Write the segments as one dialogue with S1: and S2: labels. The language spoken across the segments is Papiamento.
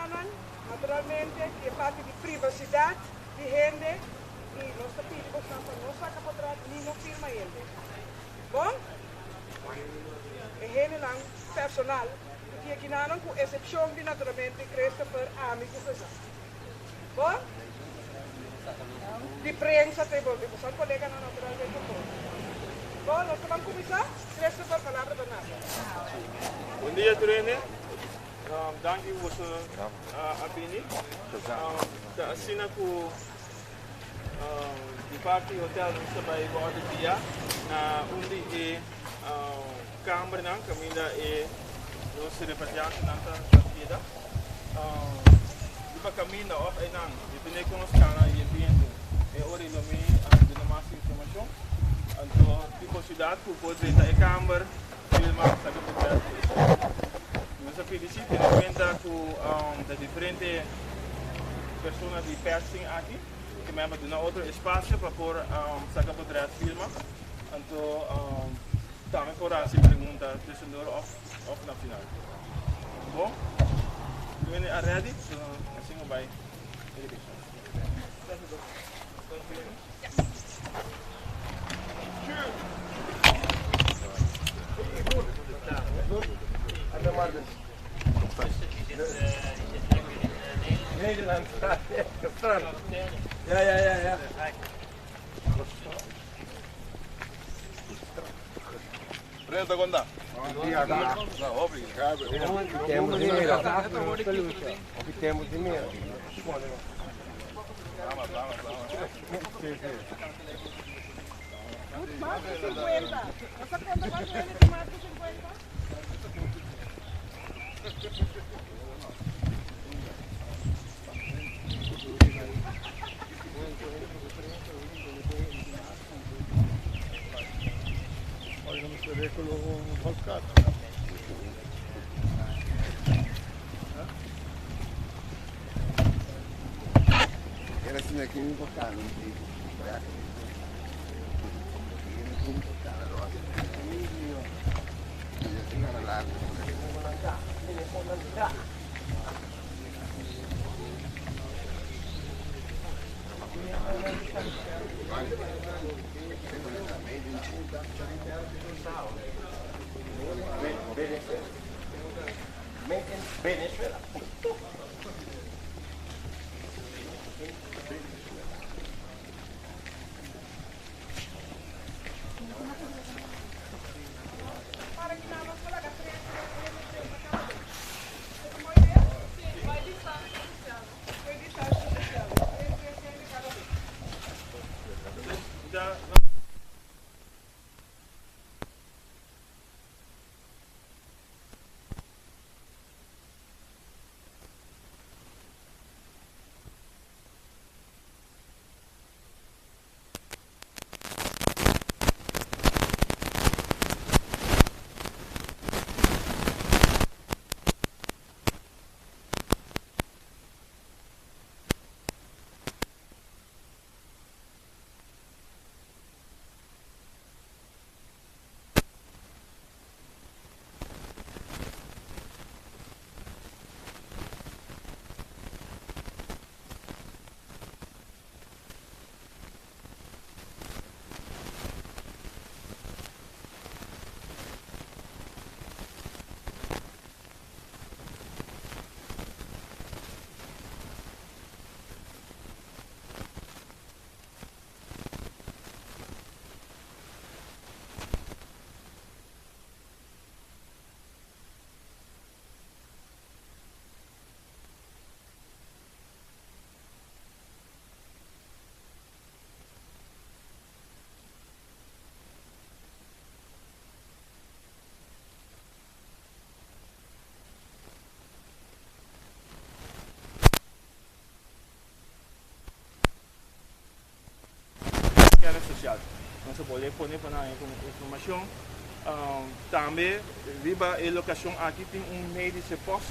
S1: kinanan, naturalmente, di e parti di privasidat di hende i nos ta pidi bosnan pa no saka potret ni no firma hende. Bon? E hendenan personal ku tin e kinanan ku esepshon di naturalmente Christopher, ami ku Gezant. Bon? Di prensa te bon, di bosan koleganan naturalmente por. Bon, nos ta ban kuminsá. Christopher, palabra ta nabo.
S2: Bon dia tur hende. Danki ku boso a bini. Ta asina ku di parti hotel nos ta bai wòrdu guiá na un di e kambernan kaminda e nos repatriantenan ta keda. Riba kaminda òf einan, depende kon nos kana i e bientu, e ora ei lo mi duna mas informashon. Anto tin posibilidat ku por drenta e kamber, filma, saka potrèt ku esei. Nos a pidi si tene kuenta ku ta diferente persona di pèrsing aki, ke mei a duna otro espasio pa por saka potrèt, filma. Anto tambe por hasi pregunta tussendoor òf. Of na final. Bon, tur hende a ready, so asina bo bai e direkshon.
S3: Nederland. Ja, ja, ja, ja.
S2: Prenda con da.
S3: Tempo di mira. Tempo di mira.
S1: Mas di 50. Bo sa konta kuantu hende tin mas di 50?
S3: Venezuela.
S1: Para ki nan nos ta laga tres tres tres tres pa kada bes. Esei ta un bon idea?
S4: Sí, bai distancia social.
S1: Bai distancia social. Tres tres hende kada bes.
S2: Kere sosial. Nos a bolé pone pa nan informashon. Tambe riba e lokashon aki tin un medische post.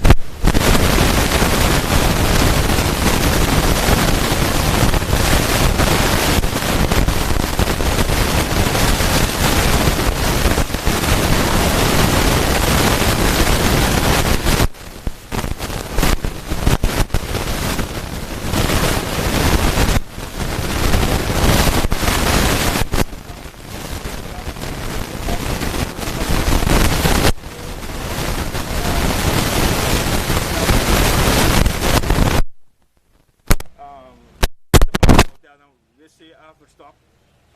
S2: Stop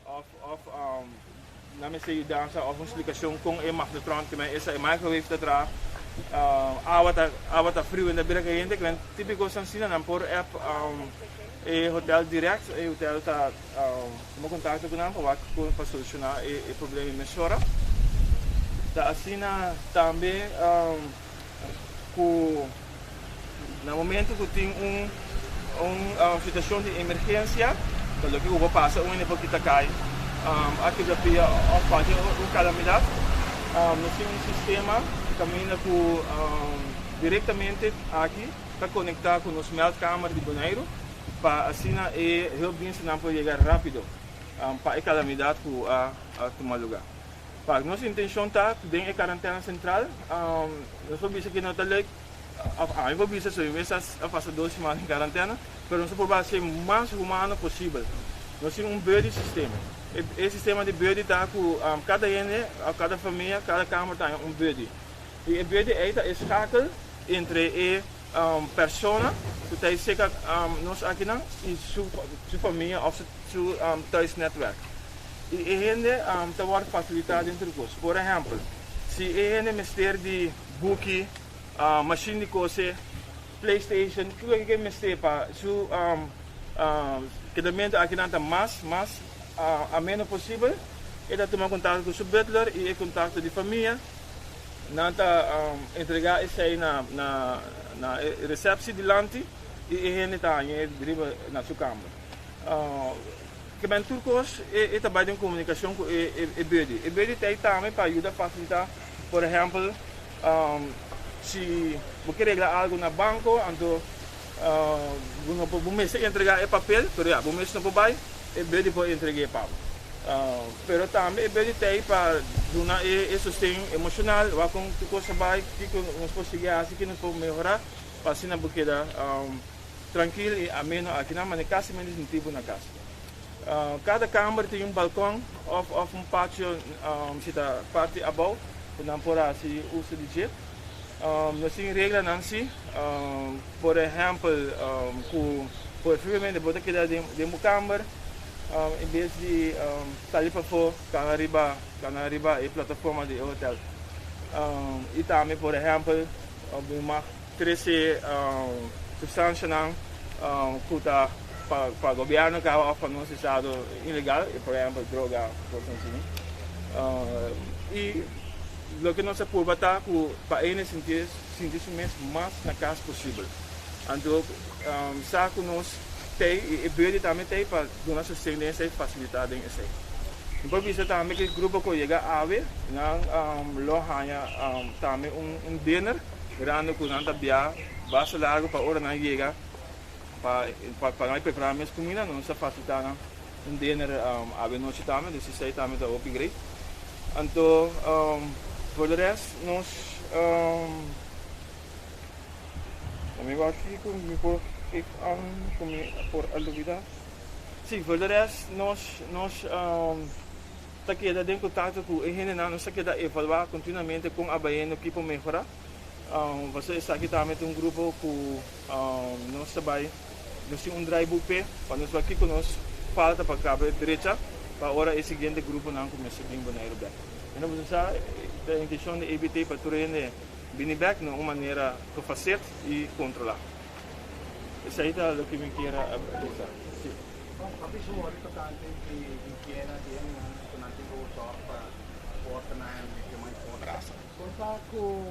S2: of of um, nan mester yudansa of un splikashon kon e magnetron ke men esa e microwave ta traha. Awa ta awa ta friu en ta bira kayente ke men tipiko asina nan por app e hotel direct e hotel ta tuma kontakto ku nan pa wak kon pa solushoná e problema mesora. Ta asina tambe ku na momento ku tin un un situashon di emergensia ta loke ku por pasa un hende por kita kai a kebra pia òf kualke otro kalamidat nos tin un sistema kaminda ku direktamente aki ta konektá ku nos meldkamer di Boneiru pa asina e hulpdienstennan por yega rápido pa e kalamidat ku a tuma lugá. Pa nos intencion ta cu den e cuarentena central nos por bisa cu no ta leuk of ami por bisa so mi mes a pasa dos siman den cuarentena pero nos a proba haci mas humano posibel. Nos tin un buddy system. E sistema di buddy ta cu cada hende of cada famia cada kamer ta haña un buddy y e buddy ey ta e schakel entre e persona cu ta cerca nos akinan y su famia of su thuisnetwerk. I e hende ta wòrdu fasilitá den tur kos. Por ehèmpel, si e hende mester di buki, mashin di kose, playstation, kiko ke mester pa su kedamentu akinan ta mas mas ameno posibel, e ta tuma kontakto ku su butler i e kontakto di famia. Nan ta entregá esei na na e resepsi dilanti i e hende ta hañ'é riba na su kamber. Ke men tur kos e ta bai den komunikashon ku e buddy. E buddy ta ei tambe pa yuda fasilitá, por ehèmpel, si bo ke regla algu na banko, anto bo no por, bo mester entregá e papel, pero ya, bo mes no por bai, e buddy por entreg'é pa bo. Pero tambe e buddy ta ei pa duna e sosten emoshonal, wak kon tur kos ta bai, kiko nos por sigui hasi, kiko nos por mehorá, pa asina bo keda. Trankil i ameno akinan mane kasi men di sinti bo na kas. Kada kamber tin un balkon òf òf un patio si ta parti abou ku nan por hasi uso di dje. Nos tin reglanan si, por ehèmpel ku preferiblemente bo ta keda den bo kamber en bes di sali pafó kana riba kana riba e plataforma di e hotel. I tambe por ehèmpel bo mag Trese substancianan cu ta pa gobierno caba of pa nos estado ilegal, por ehempel droga, cosnan asina. Y loke nos a purba ta cu pa ene sinti sinti su mes mas na cas posibel. Anto sa cu nos tey y e buurdi tambe tey pa duna sosten den esey, facilita den esey. Mi por bisa tambe cu e grupo cu yega awe nan lo haya tambe un dinner. Mirando ku nan ta bia basta largu pa ora nan yega pa pa nan prepará mes kumida, nos ta fasilitá nan un dinner avenochi tambe, dus esei tambe ta hopi great. Anto for de rest nos mi wak kiko mi por geef an ku mi por a lubida. Si, for de rest nos nos. Ta keda den kontakto ku e hendenan, nos ta keda evaluá kontinuamente kon a bayendo, ki por mehorá. Pasobra esaki tambe ta un grupo ku nos ta bai, nos tin un draaiboek p'e, pa nos wak kiko nos falta pa kaba e drecha pa ora e siguiente gruponan ku mester bin Boneiru bèk. Hende bo sa, ta e intenshon di EBT pa tur hende bini bèk na un manera gefaseerd i kontrolá. Esei ta loke mi kier a bisa. Sí.
S5: Papi su hori tocante di higiena di hendenan cu nan tin cu zorg pa portanan limpio mas brasa. Con ta cu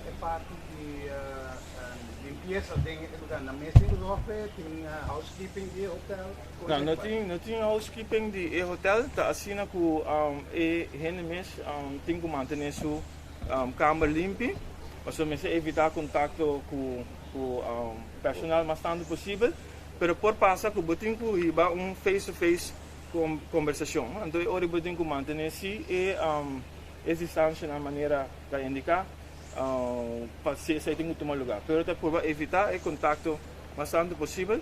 S5: e parti di limpieza den e lugar? Nan mes tin cu zorg p'e? Tin housekeeping di e hotel?
S2: No, no tin, no tin housekeeping di e hotel. Ta asina cu e hende mes tin cu mantene su kamber limpi pasobra mester evita contacto cu personal mas tanto posibel. Pero por pasa ku bo tin ku hiba un face to face kombersashon. Anto e ora bo tin ku mantené si e e distansianan manera ta indiká pa si esei tin ku tuma lugá. Pero ta purba evitá e kontakto mas tantu posibel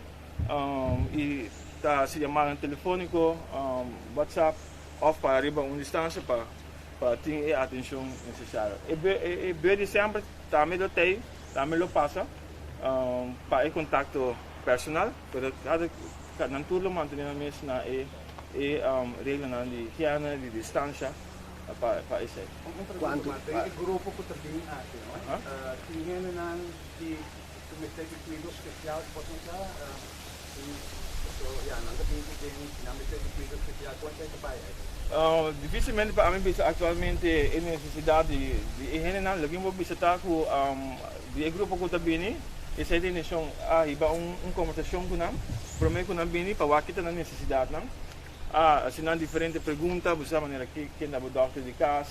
S2: i ta hasi yamadanan telefóniko, whatsapp òf para riba un distansia pa pa tin e atenshon nesesario. E bue di semper tambe lo tei, tambe lo pasa. Pa e kontakto personal, pero kada nan tur lo mantené nan mes na e e reglanan di higiene, di distansha pa esei.
S5: Un pregunta mas, den e grupo ku ta bin aki no, tin hendenan di ku mester di kuido spesial ku boso sa? Tin paso ya nan ta bin ku den si nan mester di kuido spesial kon esei ta bai aki?
S2: Dificilmente pa ami bisa aktualmente e nesesidat di e hendenan, loke mi por bisa ta ku di e grupo ku ta bini esei ta intenshon a hiba un kombersashon ku nan prome ku nan bini pa wak kita nan nesesidatnan. A hasi nan diferente pregunta, bo sa manera ki ken ta bo dòkter di kas,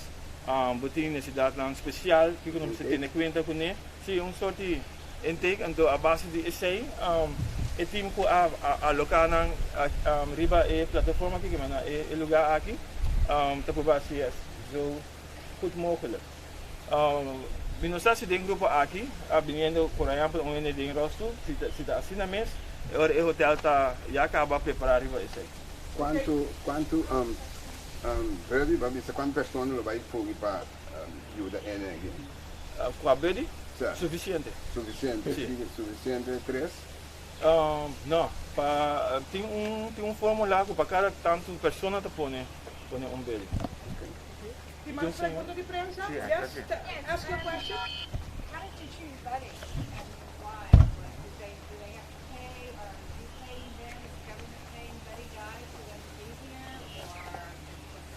S2: bo tin nesesidatnan spesial, kiko nan mester tene kuenta kuné. Sí, un sort di intake. Anto a base di esei e tim ku a aloká nan riba e plataforma aki, ke manda e lugá aki, ta prueba hasi zo goed mogelijk. Mi no sa si den grupo aki a biniendo por ehempel un hende den rolstoel, si ta asina mes, e ora e hotel ta ya caba prepara riba esey.
S6: Cuanto cuanto buddy bo a bisa cuanto persona lo bay fugi pa yuda ene aki?
S2: Cua buddy?
S6: Sa.
S2: Suficiente.
S6: Suficiente,
S2: Si.
S6: Suficiente tres?
S2: No, pa tin un tin un formula cu pa cada tanto persona ta pone pone un buddy.
S1: Tin mas pregunta di prensa? Yes, ask your question.
S4: How did you choose Buddy and why? Like, did they, do they have to pay or are you paying them? Is the government paying Buddy guys for them to be here? Or was there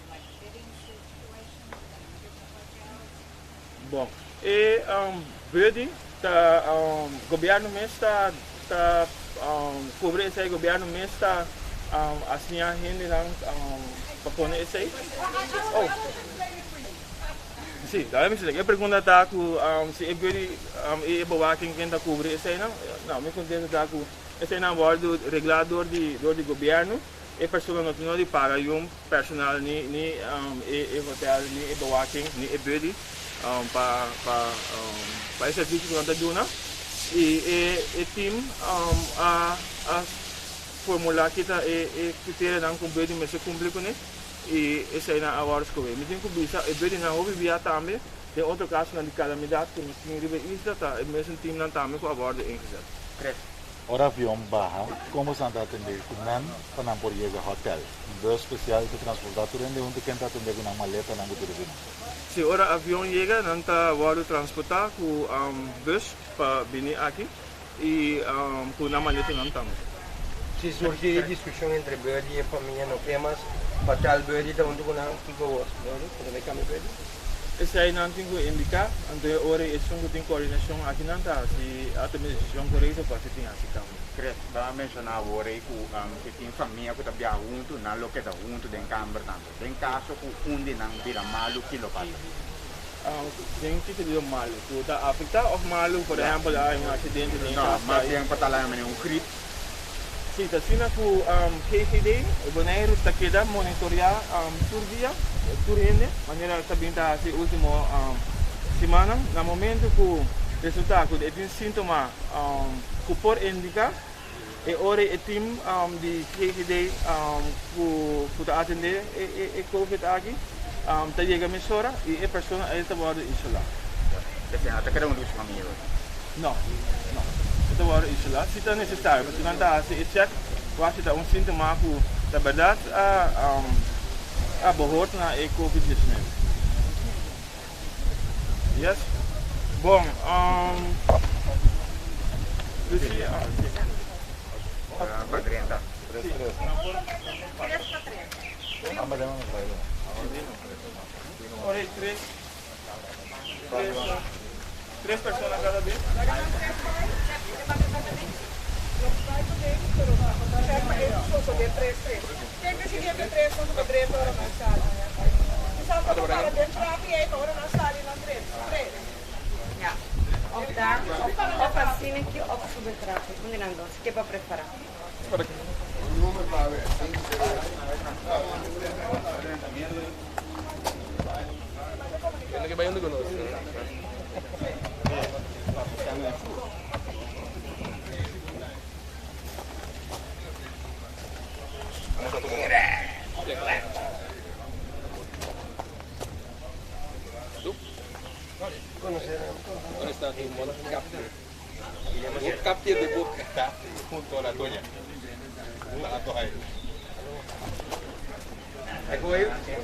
S4: like a bidding situation with them different hotels?
S2: Bon, e Buddy ta gobierno mes ta ta cubri esey, gobierno mes ta asigna hendenan pa pone esey. Oh, si, dale mi explica. E pregunta ta cu si e Buddy y e bewaking ken ta cubri eseynan. No, mi contesta ta cu eseynan wordo regla door di door di gobierno. E persona no tin nodi paga yun personal ni ni e hotel ni e bewaking ni e Buddy pa pa pa e servicio cu nan ta duna y e e team a a formula kita e e criterianan cu Buddy mester cumpli cune y eseinan a worde scoge. Mi tin cu bisa e Buddynan hopi bia tambe den otro casonan di calamidad cu nos tin riba e isla ta e mesun teamnan tambe cu a worde ingezet.
S5: Tres.
S7: Ora avion baha, kon boso ta atendé ku nan pa nan por yega hòtèl? Un bùs spesial ta transportá tur hende huntu ken ta atendé ku nan maletanan ku tur eseinan?
S2: Si ora avion yega nan ta wòrdu transportá ku bùs pa bini aki i ku nan maletanan tambe.
S3: Si surgi e diskushon entre Buddy i e famia no ke mas pa tal Buddy ta huntu ku nan, kiko wòrdu? Bo ta bai kambia Buddy?
S2: Esei nan tin ku indiká, anto e ora ei esun ku tin koordinashon aki nan ta hasi a tuma e desishon korekto pa si tin hasi kambio.
S8: Chris, bo a menshoná awor ei ku si tin famia ku ta biaha huntu, nan lo keda huntu den kamber tambe. Den kaso ku un di nan bira malu, ki lo pasa?
S2: Den ki sentido malu? Ku ta afektá òf malu, por ehèmpel, a un aksidente den e
S8: No,
S2: kas
S8: mas
S2: ta.
S8: bien pa ta laga manera un grip.
S2: Sí, ta asina ku GGD Boneiru ta keda monitoreá tur dia, tur hende, manera ta bin ta hasi último simannan. Na momento ku resultá ku e tin síntoma ku por indiká, e ora e tim di GGD ku ta atendé e covid aki ta yega mesora i e persona ei ta wòrdu isolá.
S8: Esei no ta keda un lus famia.
S2: No, no. E ta wòrdu isolá si ta nesesario, pasobra nan ta hasi e chèk wak si ta un síntoma ku ta bèrdat a behoort na e covid 19. Yes. Bon, Lucia, ah, si.
S8: Pa drenta.
S7: Tres, tres.
S1: Tres pa tres.
S2: Ora tres. Tres persona cada bes.
S9: Of asina ki of sube trapi. Un di nan dos. Ke bo prefera?
S3: E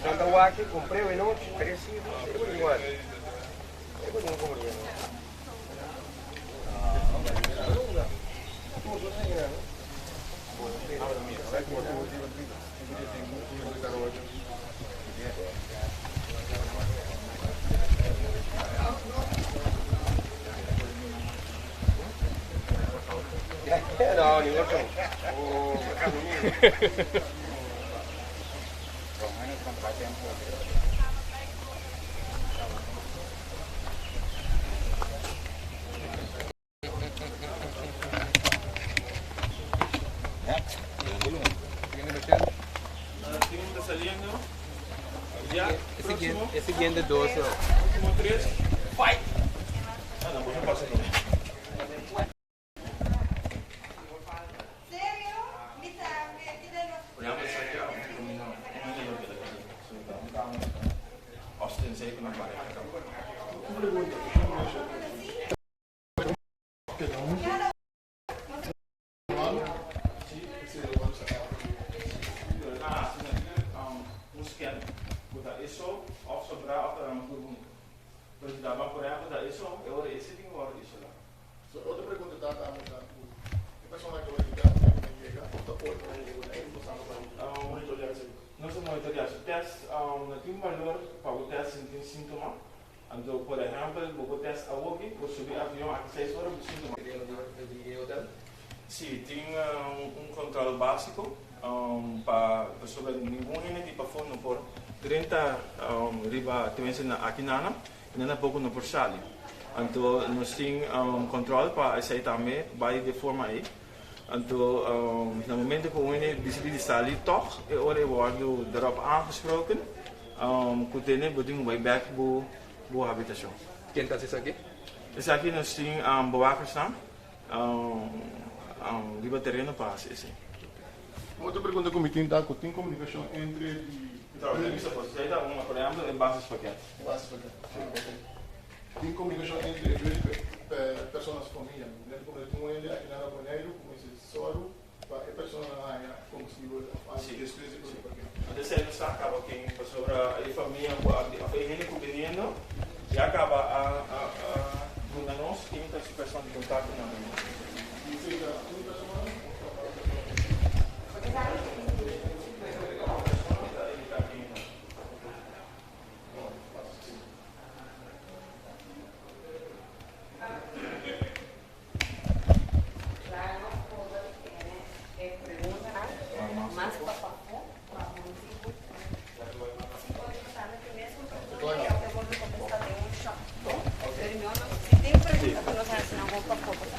S3: Santa Waki, compré hoy noche, tres hijos, igual. No, ni otro. Oh,
S2: Team ta saliendo. Ya,
S5: E
S2: próximo.
S5: siguiente, e siguiente dos. No.
S2: Último tres. Fight! Ah, no, no pasa no. Austin zeker nog maar. Ah, un scan. Buta isso, of sobra of tá um bonito. Pero se dá por exemplo, da isso, eu ora esse tem hora isso lá.
S10: So, outra pregunta ta tambe ta ku e persona ku yega, ku yega, ta por
S2: Nos ta monitoreá su test, no tin balor pa e test si tin síntoma. Anto, por ehèmpel, bo test awe, bo subi avion aki 6 ora, bo síntoma. Si, tin un kontròl básiko pa sobre ningun hende di pafó no por drenta riba tenminste na aki nana i nan tampoko no por sali. Anto nos tin kontròl pa esei tambe bai di e forma ei. Anto na momento ku un hende disidí di sali tòg e ora e wòrdu derop aangesproken ku tene bo tin ku bai bèk bo bo habitashon.
S5: Ken ta hasi esaki?
S2: Esaki nos tin bewakersnan riba tereno pa hasi esei.
S10: Un otro pregunta ku mi tin ta ku tin komunikashon entre di.
S2: Esei ta un, por ehèmpel, e basispakket.
S10: E basispakket. Tin komunikashon entre e dueño ku e persona su famia. Dentro ku tin un hende aki na Boneiru ku mester sòru pa e personanan haña kombustibel òf algu despues di prome pakete.
S2: Anto esei no sa kaba ken pasobra e famia ku a òf e hende ku biniendo ya kaba a duna nos ken ta su persona di kontakto na Boneiru.
S10: I esei ta un persona òf ta otro persona?
S9: Claro, por e preguntanan mas pa pafó, pa munisipio. Si por tambe tin mesun pregunta y aunke por contesta den un shot. Pero mi no si tin pregunta cu nos haci nan bon pafó pa sa.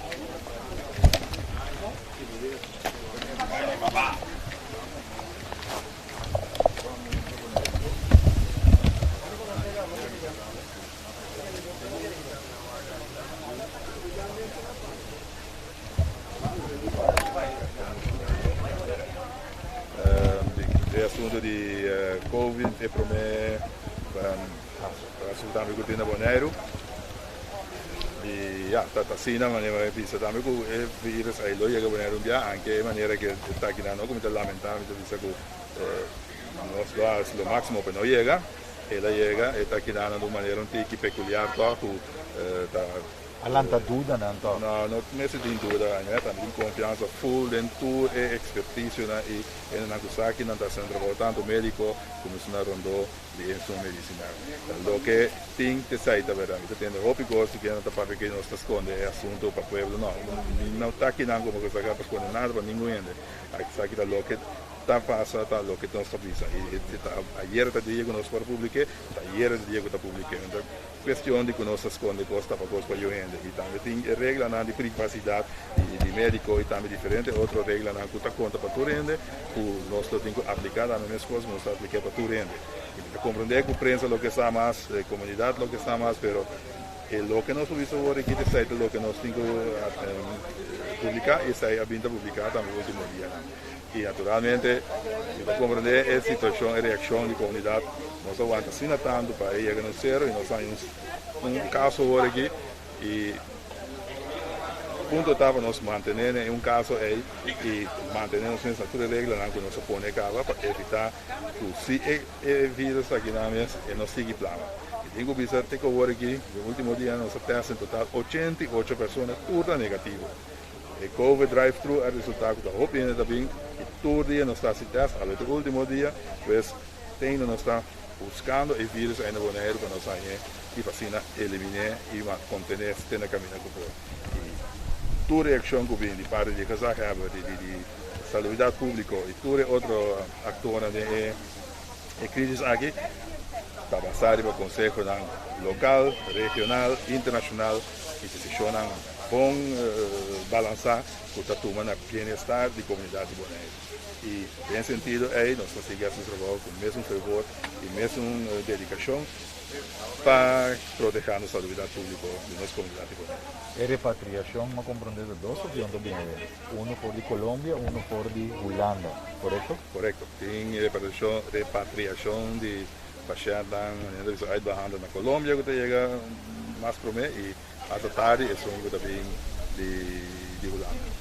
S7: E asunto di Covid e prome asunto tambe ku tin na Boneiru i ya ta asina manera mi bisa tambe ku e virus ai lo yega Boneiru un bia anke e manera ke ta akinan no ku mi ta lamenta mi ta bisa ku nos lo hasi lo maximo pa no yega. El a yega, e ta keda na un manera un tiki pekuliar tòg ku ta.
S11: A lanta dudanan tòg?
S7: No, no mester tin duda, neta. Mi tin konfiansa ful den tur e ekspertisionan i hendenan ku sa kinan ta hasiendo trabou, tantu médiko komo esnan rondó di e insumo medisinal. Ta loke tin ta esei ta bèrdat. Mi ta tende hopi kos di kende ta papia ke nos ta skonde e asuntu pa pueblo. No, mi no ta kinan komo ku sa pa skonde nada pa ningun hende. Esaki ta loke. Ta pasa ta loke nos ta bisa y ta ayer ta dia cu nos por publike, ta ayer es dia cu ta publike. No ta cuestion di cu nos ta sconde cos, tapa cos pa yu hende. Y tambe tin e reglanan di privacidad di medico y tambe diferente otro reglanan cu ta conta pa tur hende cu nos lo tin cu aplica tambe mescos cu nos ta aplica pa tur hende. Y mi ta comprende cu prensa loke sa mas, e comunidad loke sa mas, pero e loke nos por bisa awor aki ta esey ta loke nos tin cu publica y esey a bin ta publica tambe ultimo dianan. I naturalmente mi ta komprendé e situashon, e reakshon di komunidat. Nos a wanta asina tantu pa e yega na un sero i nos haña un kaso awor aki i punto ta pa nos mantené den un kaso ei i mantené nos mes na tur e reglanan ku nos a pone kaba pa evitá ku si e e virus aki nan mes e no sigui plama. Mi tin ku bisa te ku awor aki den ultimo dianan nos a tèst en total 88 persona tur ta negativo. E Covid drive thru a resultá ku ta hopi hende ta bin i tur dia nos ta hasi tèst awe ta ultimo dia pues teindo nos ta buskando e virus ainda Boneiru pa nos hañ'é i pa asina eliminé i kontené te na kaminda ku por. I tur reakshon ku bin di parti di gezaghebber, di di salubridat públiko i tur e otro aktornan den e e krísis aki ta basá riba konsehonan lokal, regional, internashonal i desishonnan bon balansá ku ta tuma na bienestar di komunidat di Boneiru. I den sentido ei nos ta sigui hasi nos trabou ku mesun fervor i mesun dedikashon pa protehá nos salubridat públiko di nos komunidat di Boneiru.
S11: E repatriashon, m'a komprondé ta dos avion ta bini awe, unu for di Colombia, unu for di Hulanda, korekto?
S7: Korekto. Tin repatriashon di pashèntnan, manera ta bisa, uitbehandel na Colombia ku ta yega mas promé i hasta tardi esun ku ta bin di Hulanda.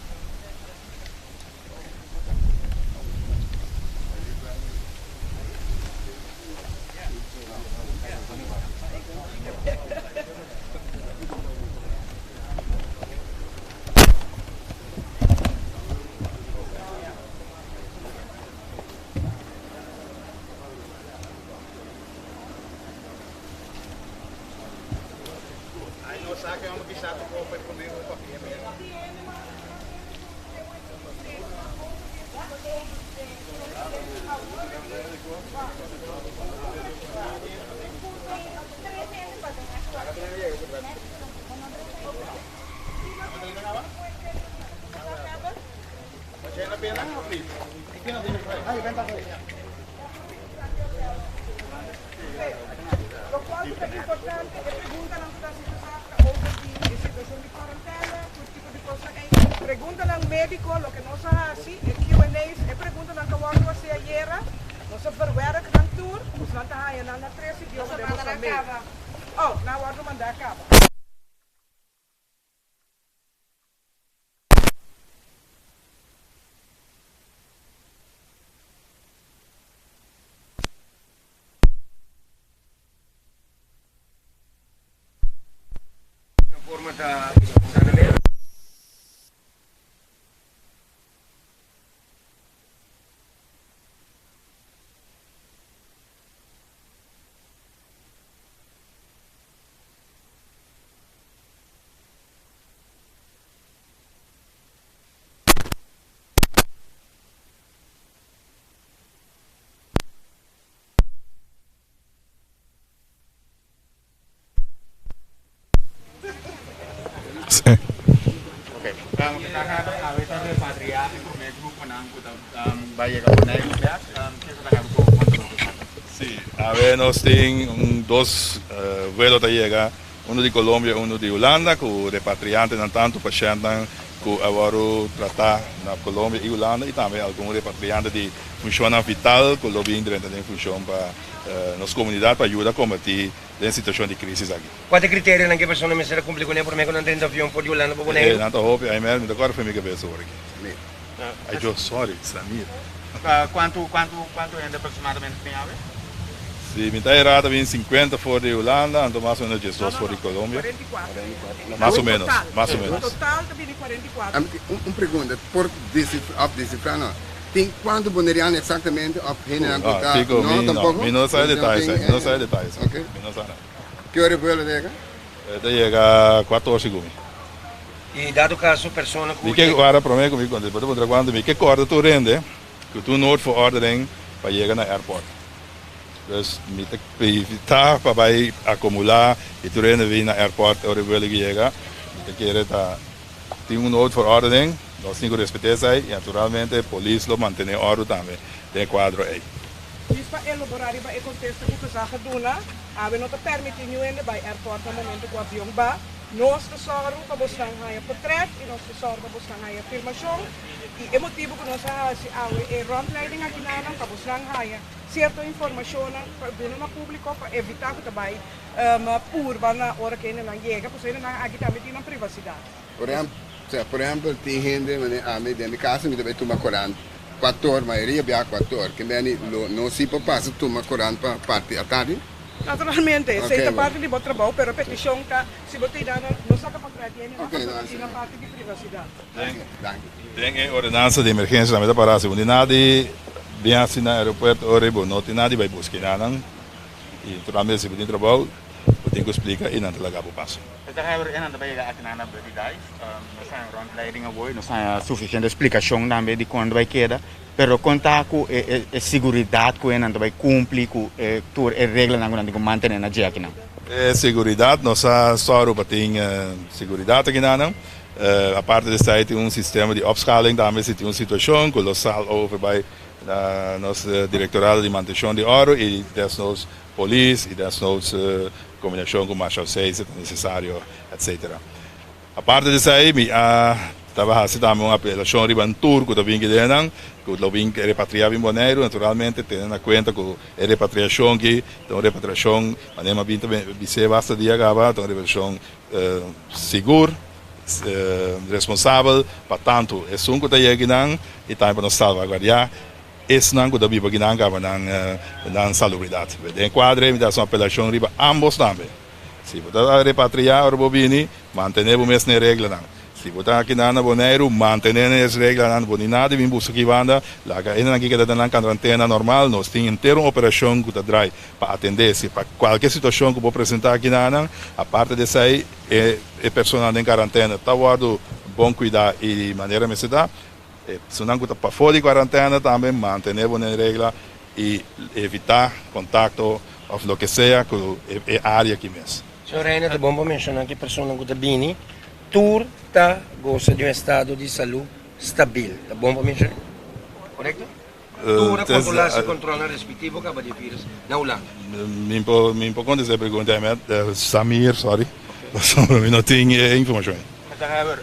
S1: Locual cu ta importante e preguntanan cu ta haci ta over di e situacion di cuarentena, tur tipo di cosnan ey. Preguntanan medico, loke nos a haci, e Q&A's, e preguntanan cu a wordo haci ayera, nos a verwerk nan tur, nos nan ta haya nan na tres idioma den nos mail. Oh, nan a wordo manda caba.
S3: Forma ta sanamente.
S7: Sí, awe nos tin un dos vuelo ta yega, uno di Colombia, uno di Hulanda, ku repatriantenan tantu pashèntnan ku a wòrdu tratá na Colombia i Hulanda i tambe algun repatriante di funshonnan vital ku lo bin drenta den funshon pa nos komunidat pa yuda kombatí den situashon di krisis aki.
S3: Kua ta e kriterionan ku e persona mester a kumpli kuné promé ku nan drenta avion for di Hulanda pa Boneiru?
S7: Nan ta hopi, Aimel, mi ta kòrda for mi kabes awor aki. Ay Dios, sorry, Samir.
S8: Kuantu kuantu kuantu hende aproksimadamente tin awe?
S7: Si mi ta erá ta bin 50 for di Hulanda, anto mas o menos 12 for di Colombia. Mas o menos, mas o menos.
S1: Total ta bini 44.
S6: Un pregunta, por descifra, of descifra no, tin kuantu boneriano eksaktamente of hendenan ku ta, no tampoko?
S7: Mi no sa e detaye, mi no sa e detaye, mi no sa nada.
S6: Ki ora e vuelo ta yega?
S7: E ta yega 4 or segun mi.
S3: I dado kaso persona ku
S7: Mi ke wara prome ku mi konta, bo ta puntra kuantu mi ke kòrda tur hende ku tur noodverordening pa yega na airport. Dus mi ta evitá pa bai akomulá i tur hende bin na airport ora e vuelo ke yega. Mi ta kere ta tin un noodverordening, nos tin ku respet'é esei i naturalmente polis lo mantené òrdu tambe den e kuadro ei.
S1: Djis pa elobora riba e kontesta ku Gezag a duna, awe no ta permití niun hende bai airport na momento ku avion ba. Nos ta sòru pa bosnan haña potrèt i nos ta sòru pa bosnan haña firmashon. I e motibu ku nos a hasi awe e rondleiding akinanan pa bosnan haña sierto informashonnan pa duna na públiko pa evitá ku ta bai purba na ora ku hendenan yega, pasobra hendenan aki tambe tin nan privasidat.
S6: Por ehèmpel. Osea, por ehèmpel, tin hende manera ami den mi kasa mi ta bai tuma korant kuator, mayoria biaha kuator. Ke beni lo no si por pasa tuma korant pa parti atardi?
S1: Naturalmente, esei ta parti di bo trabou, pero petishon ta si bo ta yda nan no saka portret di hende nan pasobra tin nan parti di privasidat.
S7: Den e ordenansa di emergensia tambe ta pará si bo no tin nada di bin hasi na aeropuerto ora bo no tin nada di bai buska nan i naturalmente si bo tin trabou bo tin ku splika i nan ta laga bo pasa.
S8: Mester Heber, e nan ta bai yega aki nan na Birdie Dive. Nos haña rondleiding awor, nos haña sufisiente splikashon tambe di kon ta bai keda, pero kon ta ku e siguridat ku e nan ta bai kumpli ku e tur e reglanan ku nan tin ku mantené na dje akinan?
S7: E siguridat, nos a sòru pa tin siguridat akinanan. Aparte di esei tin un sistema di opschaling tambe si tin un situashon ku lo sal over bai na nos direktorado di mantenshon di òru i desnoods polis i desnoods Kombinashon ku Marshal Seis si ta nesesario, etcetera. Aparte di esei mi a taba hasi tambe un apelashon riba un tur ku ta bin kidenan, ku lo bin repatriá bin Boneiru, naturalmente tene na kuenta ku e repatriashon ki ta un repatriashon, manera mi a bin ta bis'é basta dia kaba, ta un repatriashon sigur, responsabel pa tantu esun ku ta yega kinan i tambe pa nos salvaguardiá Esnan ku ta biba akinan kaba nan nan salubridat. Den e kuadro ei mi ta hasi un apelashon riba ambos tambe. Si bo ta repatriá ora bo bini, mantené bo mes na e reglanan. Si bo ta akinan na Boneiru, mantené na es reglanan. Bo ni nada di bin buska aki banda, laga hendenan aki keda den nan karantena normal. Nos tin henter un operashon ku ta drai pa atendé si pa kualke situashon ku bo presentá akinanan. Aparte di esei, e e personanan den karantena ta wòrdu bon kuidá i di manera mester ta. E personanan ku ta pafó di kuarantena tambe mantené bo den regla i evitá kontakto òf loke sea ku e área aki mes.
S3: Señor Reina, ta bon pa menshoná ku e personanan ku ta bini tur ta gosa di un estado di salú stabil. Ta bon pa menshoná? Korekto? Tur a kontrolá si kontrolnan respektivo kaba di e vírus na Hulanda.
S7: Mi por mi por kontestá e pregunta ei met Samir, sorry, pasobra mi no tin e informashon ei.
S8: Mister Heber,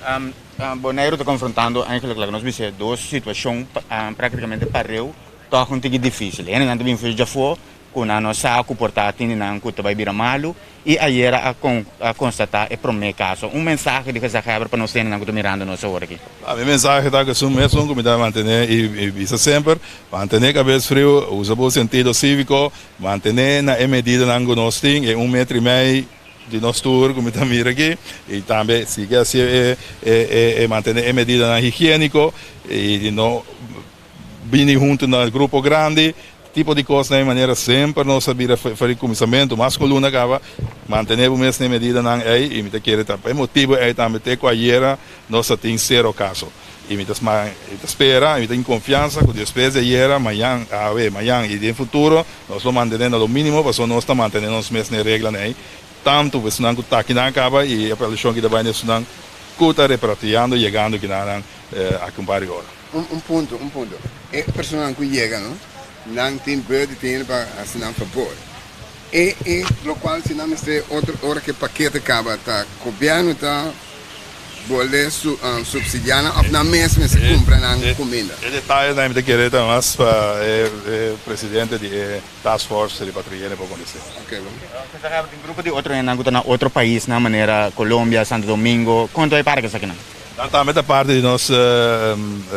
S8: Boneiru ta konfrontando eigenlijk laga nos bisa dos situashon praktikamente pareu tòg un tiki difísil. Hendenan ta bin for djafó ku nan no sa ku por ta tin di nan ku ta bai bira malu i ayera a a konstatá e promé kaso. Un mensahe di gezaghèber pa nos hendenan ku ta mirando nos awor aki.
S7: Mi mensahe ta ku esun mesun ku mi ta mantené i bisa semper, mantené kabes friu, usa bo sentido síviko, mantené na e medidanan ku nos tin, e un metro i mei, Di nos tur ku mi ta mira aki i tambe sigui hasi e e mantene e medidanan higieniko i di no bini huntu na grupo grandi, tipo di kosnan e manera semper nos a bira for di kuminsamentu mas ku luna kaba mantene bo mes na e medidanan ei i mi ta kere ta pa e motibu ei tambe te ku ayera nos a tin sero kaso. I mi ta spera i mi tin konfiansa ku despues di ayera, mañan, awe, mañan i den futuro nos lo mantené na lo mínimo pasobra nos ta mantené nos mes na e reglanan ei, tantu pa esnan ku ta akinan kaba i e apelashon ki ta bai na esnan ku ta repatriando yegando kinanan aki un par di ora.
S6: Un punto, un punto. E personanan ku yega no, nan tin beurt di tin hende pa hasi nan fabor. E e lokual si nan mester otro ora ku e pakete kaba ta gobièrnu ta. Bolbe subsidiá nan òf nan mes mester kumpra nan kuminda?
S7: E detayenan mi ta kere ta mas pa e presidente di e task force repatriero por kontest'é.
S6: Oke bon.
S8: Kisa kaba tin grupo di otro hendenan ku ta na otro paisnan manera Colombia, Santo Domingo, konto e para esakinan?
S7: Nan tambe ta parti di nos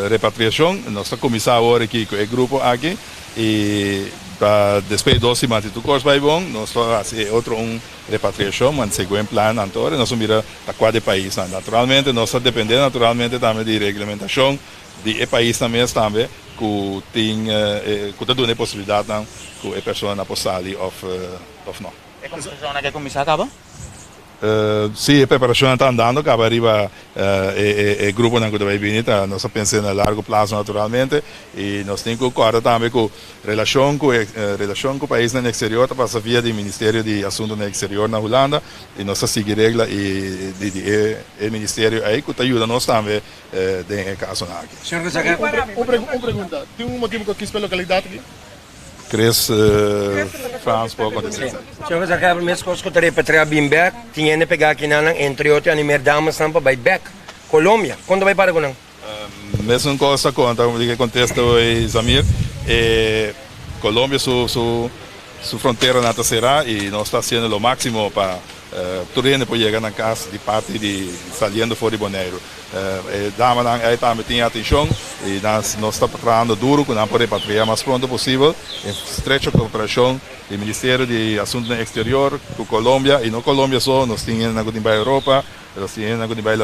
S7: repatriashon. Nos ta kuminsá awor aki ku e grupo aki i pa despues di dos siman si tur kos bai bon nos lo hasi e otro un Repatriashon, man segun plan anto nos a mira ta kua di e paisnan. Naturalmente nos ta depende naturalmente tambe di reglamentashon di e paisnan mes tambe ku tin ku ta duna e posibilidatnan ku e personanan por sali òf òf no.
S8: E kombersashonnan ke kuminsá kaba?
S7: Sí, e preparashonnan ta andando kaba riba e gruponan ku ta bai bini ta nos ta pensa na largo plaso naturalmente i nos tin ku kòrda tambe ku relashon ku e relashon ku paisnan eksterior ta pasa via di Ministerio di Asuntunan Eksterior na Hulanda i nos ta sigui regla i di di e ministerio ei ku ta yuda nos tambe den e kasonan aki.
S10: Señor Gezaghebber, un pregunta, tin un motibu ku a kis pa e lokalidat aki?
S7: Chris Frans por contesta.
S3: Señor Gezaghebber, meskos ku ta repatriá bin bèk, tin hende pegá kinanan, entre otro e animer damasnan pa bai bèk Colombia. Kon ta bai para ku nan?
S7: Mesun kos ta konta di ke kontesta hoy Zamir. E Colombia su su su fronteranan ta será i nos ta hasiendo lo máksimo pa. Tur hende por yega nan kas di parti di saliendo for di Boneiru. E damanan ei tambe tin atenshon i nos ta trahando duru ku nan por repatriá mas pronto posibel en estrecho kooperashon di Ministerio di Asuntunan Eksterior ku Colombia i no Colombia so, nos tin hendenan ku tin bai Europa, nos tin hendenan ku tin bai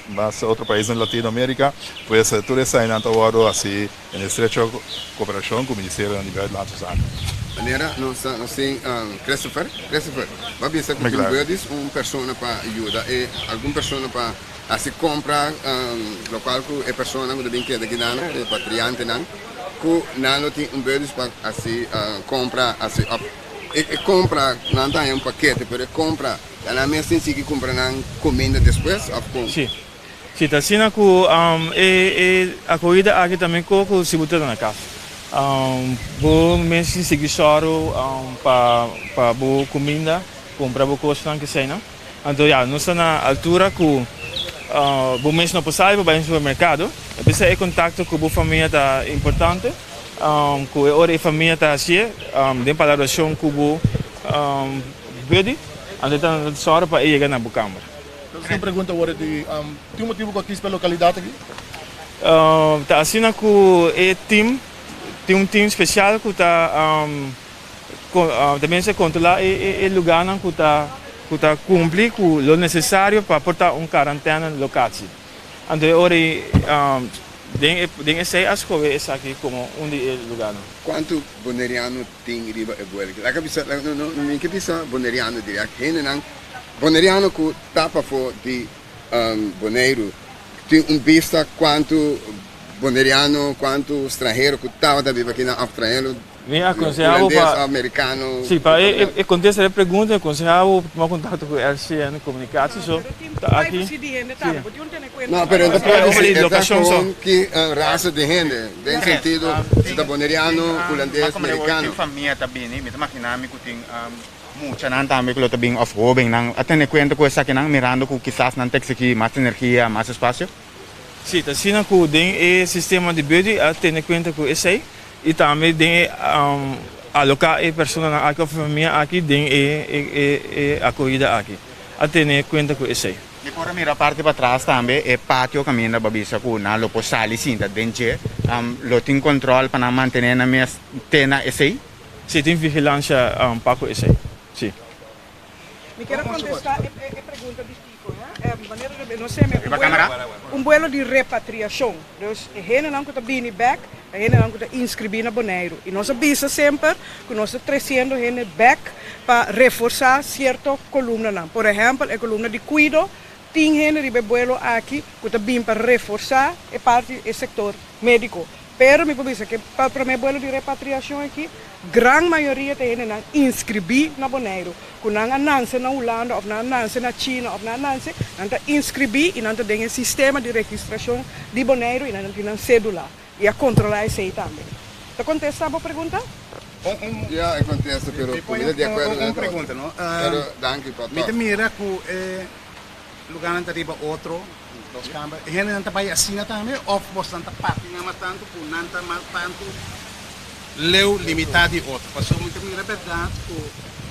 S7: mas otro paisnan di Latinoamerika. Pues tur esainan ta wòrdu hasi. En estrecho cooperacion cu Ministerionan di Buitenlandse Zaken.
S6: Manera nos ta nos tin Christopher, Christopher, bo a bisa cu tin buddies un persona pa yuda e algun persona pa haci compra locual cu e persona cu ta bin keda kinan repatriantenan cu nan lo tin un buddies pa haci compra haci of e compra nan ta haña un pakete pero e compra ta nan mes tin sigui cumpra nan cuminda despues of con?
S2: Si. Si ta asina ku e e akohida aki ta mihó ku si bo ta na kas. Bo mes tin sigui sòru pa pa bo kuminda, kumpra bo kosnan keseinan. Anto ya, nos ta na altura ku bo mes no por sali pa bai un supermerkado. P'esei e kontakto ku bo famia ta importante, ku e ora e famia ta hasié den palabrashon ku bo buddy, anto e ta sòru pa e yega na bo kamber.
S10: Entonces un pregunta awor di, tin un motibu ku a kis pa e lokalidat aki?
S2: Ta asina ku e team, tin un team spesial ku ta ta mester kontrolá e lugánan ku ta ku ta kumpli ku lo nesesario pa por ta un karantèna lokatie. Anto e ora ei den e den esei a skohe esaki komo un di e lugánan.
S6: Kuantu boneriano tin riba e buelo? Laga bisa, no no mi ke bisa boneriano dirèkt, hendenan Boneriano ku ta pafó di Boneiru tin un bista kuantu boneriano, kuantu stranhero ku tabata biba aki nan òf stranhero
S2: Mi a konsehá bo
S6: hulandes
S2: pa
S6: òf merikano.
S2: Sí, pa e kontesta e pregunta mi konsehá bo tuma kontakto ku RCN Komunikasi so ta aki.
S1: Privacy di hende tambe, bo tin un tene kuenta.
S6: No, pero e ta privacy, e ta
S2: Lokashon so.
S6: kon ki rasa di hende, den sentido si ta boneriano, hulandes, merikano.
S8: Tin famia ta bini, mi ta magina mi ku tin Muchanan tambe ku lo ta bin òf hóbennan a tene kuenta ku esakinan mirando ku kisas nan ta eksigí mas energia, mas espasio?
S2: Sí, ta asina ku den e sistema di budget a tene kuenta ku esei i tambe den e aloká e personanan aki òf e famia aki den e akohida aki. A tene kuenta ku esei.
S8: Mi por a mira parti patras tambe e patio kaminda bo a bisa ku nan lo por sali sinta den dje. Lo tin kòntròl pa nan mantené nan mes te na esei?
S2: Si tin vigilancia pa cu esey. Si.
S1: Mi kier a contesta e pregunta di Tico, hè. Manera di nos seme un buelo, un buelo di repatriacion. Dus e hendenan cu ta bini bek, ta hendenan cu ta inscribi na Boneiru. Y nos a bisa semper cu nos ta treciendo hende bek pa reforsa cierto columnanan. Por ehempel, e columna di cuido, tin hende riba e buelo aki cu ta bin pa reforsa e parti, e sector medico. Pero mi por bisa ke pa promé buelo di repatriashon aki, gran mayoria ta hendenan inskribí na Boneiru, ku nan a nanse na Hulanda òf nan a nanse na China òf nan a nanse, nan ta inskribí i nan ta den e sistema di registrashon di Boneiru i nan tin nan sédula i a kontrolá esei tambe. Ta kontestá bo pregunta?
S6: Ya, e kontesta, pero ku mi ta di akuerdo
S5: Un pregunta, no?
S6: Pero danki pa
S5: Mi ta
S6: tòg.
S5: mira ku e Lugarnan ta riba otro, dos kamber. E hendenan ta bai asina tambe of bosnan ta parti nan mas tantu ku nan ta mas tantu leu limitá di otro? Pasobra mi ta mira bèrdat ku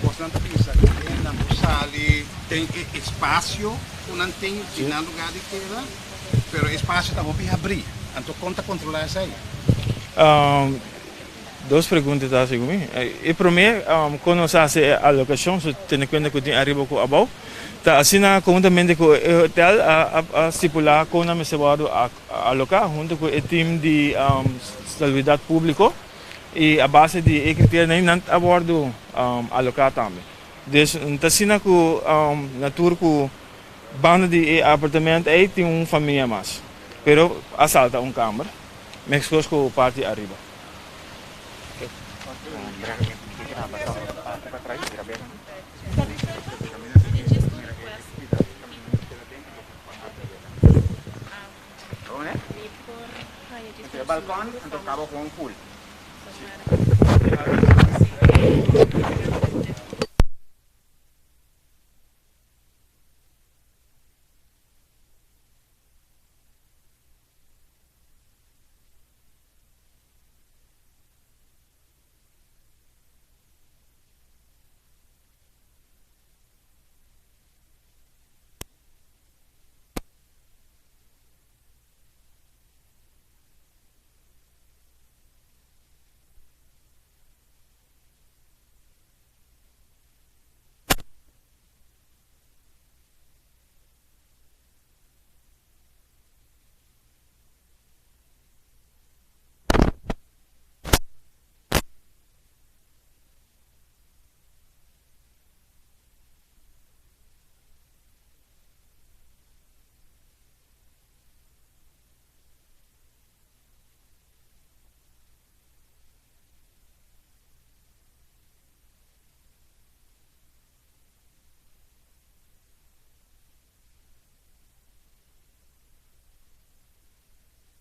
S5: bosnan ta bisa ku e hendenan por sali den e espasio ku nan tin di nan lugar di keda, pero e espasio ta hopi habrí. Anto kon ta kontrolá esei?
S2: Dos pregunta ta hasi ku mi. E promé, kon nos a hasi e alokashon, so tene kuenta ku tin ariba ku abou. Ta asina konhuntamente ku e hotel a stipulá kon nan mester wòrdu aloká huntu ku e tim di salubridat públiko i a base di e kriterionan ei nan a wòrdu aloká tambe. Dus ta asina ku na tur ku banda di e apartamento ei tin un famia mas, pero a salta un kamber meskos ku parti ariba.